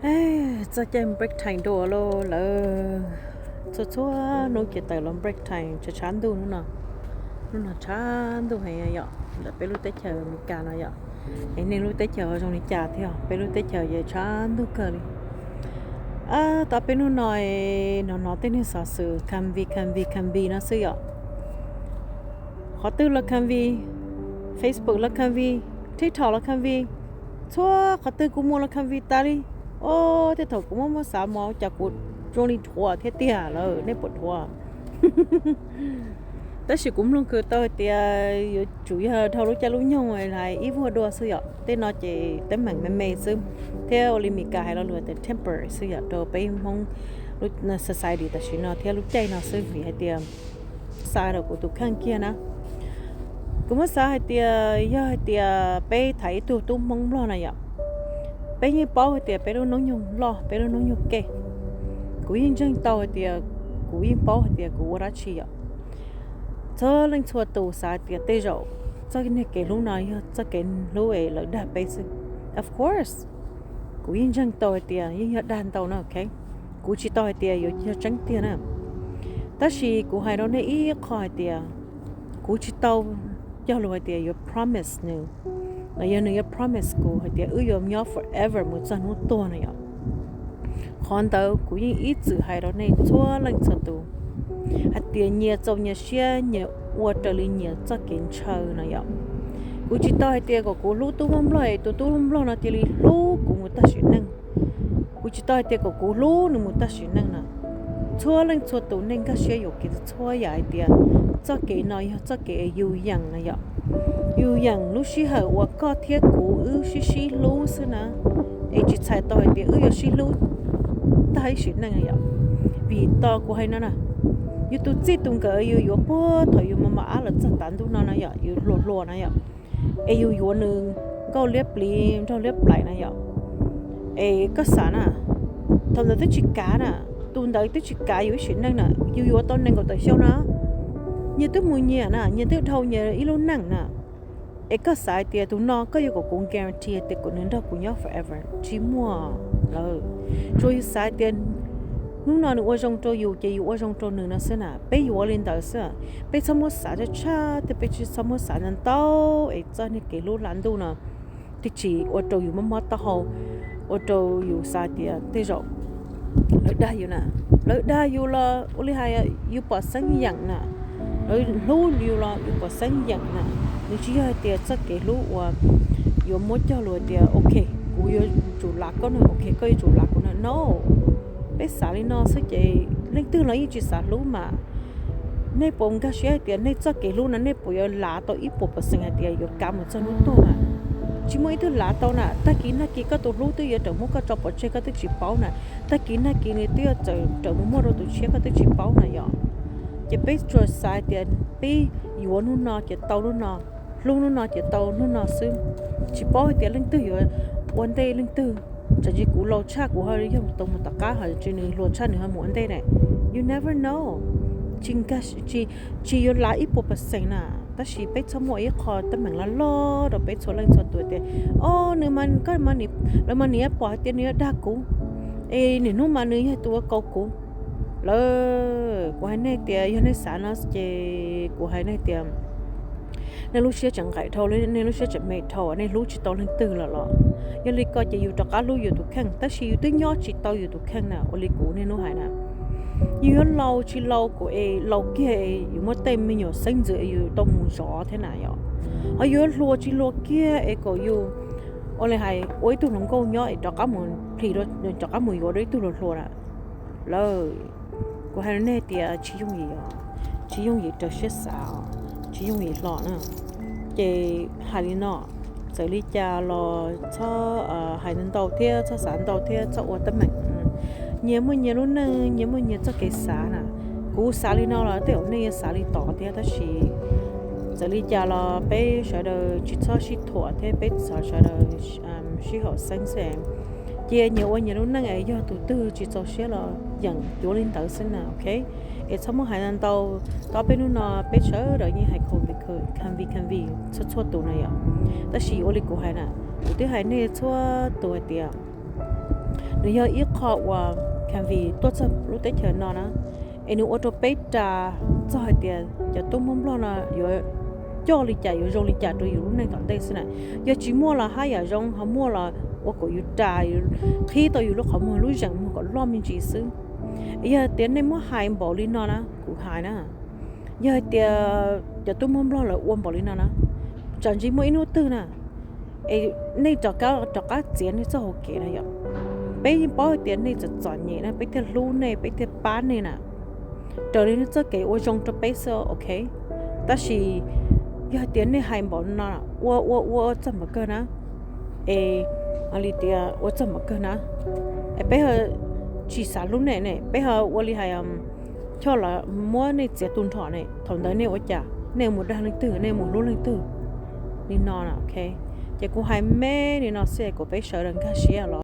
Txog caij break time dua lauj lawv. Txhua txhua hnub ces tawm los break time tshav tshav ntuj hnub no. Hnub no tshav ntuj heev yom, ntawm peb lub teb chaws Amelikas no yom. Es nej lub teb chaws zoo li cas thiab? Peb lub teb chaws ces tshav ntuj kawg li. Tau peb hnub no hnov hnov tej neeg xov xwm COVID, COVID, COVID no xwb yom. Qhov twg los COVID, Facebook los COVID, TikTok los COVID, txhua qhov twg kuv mus los COVID tas li. Os, tej thaum kuv muab muab xav mas cas kuv zoo li dhuav thiab tiag lawm, nej puas dhuav? Tab sis kuv mloog kws tau hais tias yuav tsum yog dhau lub caij lub nyoog hais ib vuag dua xwb yom. Tej no ces teeb meem me me xwb, thiab ua li Meskas hais lo lus tias temporary xwb yom, rau peb Hmoob lub society tam sim no thiab lub caij no xwb vim hais tias xav rau kuv tus kheej kiag na. Kuv muab xav hais tias yog hais tias peb thaiv ib tug tub Hmoob Nplog na yom, peb yeej paub hais tias peb lub hnub nyoog loj, peb lub hnub nyoog kev. Kuv yeej ntseeg tau hais tias, kuv yeej paub hais tias kuv ua dab tsi yom. Txhua leej txhua tus xav tias tej zaum txoj niag kev hlub no yog txoj kev hlub es lawv dag peb xwb. Of course, kuv yeej ntseeg tau hais tias yeej yog dag ntau na, ok. Kuv tsis tau hais tias yuav yog tseeb tiag na, tab sis kuv hais rau nej ib qho hais tias kuv tsis tau cog lus hais tias yuav promise nws, los yog nws yuav promise kuv hais tias wb yuav nyob forever mus txog hnub tuag no yom. Qhov ntawd kuv yeej ib txwm hais rau nej txhua leej txhua tus hais tias nyias txaus nyias siab, nyias ua raws li nyias txoj kev ntshaw no yom. Kuv tsis tau hais tias kom kuv hlub tub Hmoob Nplog es tus tub Hmoob Nplog no cia li hlub kuv mus tag sim neej. Kuv tsis tau hais tias kom kuv hlub nws mus tag sim neej na. Txhua leej txhua tus nej nkag siab yuam kev txhua yam hais tias txoj kev no yog txoj kev yus yeem na yom. Yus yeem lub sij hawm uas koj thiab kuv wb sib sib hlub xwb na, es tsis txhais tau hais tias wb yuav sib hlub tag ib sim neej na yom. Vim tas kuv hais no na, yus tus txij tus nkawm yus yuav puag thaum yus mos mos ab los txog tav ntuj no na yom, yus hluas hluas na yom, es yus yuav nws nkauj liab pliv nraug liab plaim na yom. Es koj xav na, thaum ntawd twb tsis kav na, tus ntawd twb tsis kav yus ib sim neej na, yus yuav tau nees nkaum tawm xyoo na, nyias twb mus nyias na, nyias twb dhau nyias ib lub neej na. Es koj xav hais tias tus no koj yuav kom kuv guarantee tias kom nws nrog kuv nyob forever? Tsis muaj lawm. Tsuas yus xav hais tias hnub no nws ua zoo rau yus ces yus ua zoo rau nws no xwb na, peb yuav li ntawd xwb. Peb txhob muab xav tshaj tshaj thiab peb tsis txhob muab xav ntau ntau es txoj niag kev hlub hla ntuj no twb tsis ua rau yus mob mob taub hau, ua rau yus xav tias tej zaum lawv dag yus na. Lawv dag yus los ua li hais yus pom xeeb yeem na, lawv hlub yus los yus pom xeeb yeem na. Nws tsis yog hais tias txoj kev hlub uas yuav muab cog lus hais tias ok, kuv yuav tsum lav koj na, ok, koj yuav tsum lav kuv na, no. Peb xav li no xwb ces leej twg los yeej tsis xav hlub mas. Nej puas nkag siab hais tias nej txoj kev hlub no nej puas yuav lav tau ib puas percent hais tias yuav kav mus txog hnub tuag na? Tsis muaj ib tug lav tau na. Tag kis nag kis koj tus hlub twb yuav rawm muab koj tso pov tseg koj twb tsis paub na. Tag kis nag kis nws twb yuav txawm rawm mus muaj rau tus tshiab koj twb tsis paub na yom. Ces peb tsuas xav hais tias peb yuav hnub no ces tau hnub no, hlub hnub no ces tau hnub no xwb. Tsis paub hais tias leej twg yuav ua ntej leej twg. Tsam ntsis kuv laus tshaj kuv ho yog tau mus tom qab, ho tsis nws hluas tshaj nws ho mus ua ntej ne. You never know. Tsis, tsis yuav lav ib puas percent na. Tab sis peb txhob muaj ib qho teeb meem loj loj rau peb txhua leej txhua tus tias, o, nws, koj, lawv mas niam pom hais tias nws yuav dag kuv, es niaj hnub mas nws yog tus ua kaus kuv. Lawv, kuv hais nej tias yog nej xav no ces kuv hais nej tias nej lub siab tseem nqaim dhau, nej lub siab tseem me dhau, nej hlub tsis tau leej twg lawm los? Yog li ko ces yus rov qab hlub yus tus kheej. Tab sis yus twb nyob tsis tau yus tus kheej na, ua li kuv niaj hnub hais na. Yus yuav laus tsis laus kuv es laus kiag es yus muaj tej me nyuam xeeb ntxwv es yus tau mus zov thiab na yom. Ho yus yuav hluas tsis hluas kiag es kom yus ua li hais ua ib tug hluas nkauj nyob es rov qab mus plhis, rov qab mus yuav dua ib tug hluas hluas na. Lawv, kuv hais rau nej tias tsis yooj yim os, tsis yooj yim raws siab xav os, tsis yooj yim hlo na. Ces hais li no, txawm li cas los txhob hais ntau thiab txhob xav ntau thiab txhob ua teeb meem. Nyias muaj nyias lub neej, nyias muaj nyias txoj kev xav na. Kuv xav li no los tej zaum nej yuav xav li tod thiab, tab sis txawm li cas los peb sawv daws tsis txhob sib thuam thiab peb txhob sawv daws sib haum xeeb xwb. Cia nyias ua nyias lub neej es yog tus twg tsis txaus siab los yeem cuav li ntawd xwb na, ok. Es txhob muab hais ntau, tau peb hnub no peb sawv daws yeej hais COVID, COVID, COVID txhua txhua tus no yom. Tab sis ua li kuv hais na, kuv twb hais nej txhua tus hais tias Nws yog ib qho uas Canvy tuaj txog lub teb chaws no na, es nws ua rau peb ras txog hais tias cov tub Hmoob Nplog no yuav coj li cas, yuav zoo li cas rau yus lub neej tom ntej xwb na. Yog tsis muaj los haj yam zoo, ho muaj los ua kom yus ras, qhib tau yus lub qhov muag, lub zeem muag kom loj me ntsis xwb. Yog tias nej muab hais npaum li no na, kuv hais na, yog hais tias cov tub Hmoob Nplog lawv ua npaum li no na, tsam ntshe muaj ib hnub twg na, es nej rov qab, rov qab txiav nej txoj hauv kev na yom. Peb yeej paub hais tias nej txom txom nyem na, peb thiaj hlub nej, peb thiaj pab nej na, raws li nej txoj kev ua zoo rau peb xwb, ok. Tab sis yog hais tias nej hais npaum no, ua ua ua txog npaum kawg na, es li tias ua txog npaum kawg na, es peb ho tsis xav hlub nej ne, peb ho ua li hais choj los muab nej txiav tu nrho ne, thaum ntawd nej ua cas, nej mus dag leej twg, nej mus hlub leej twg? Li no na, ok. Ces kuv hais me li no xwb kom peb sawv daws nkag siab los.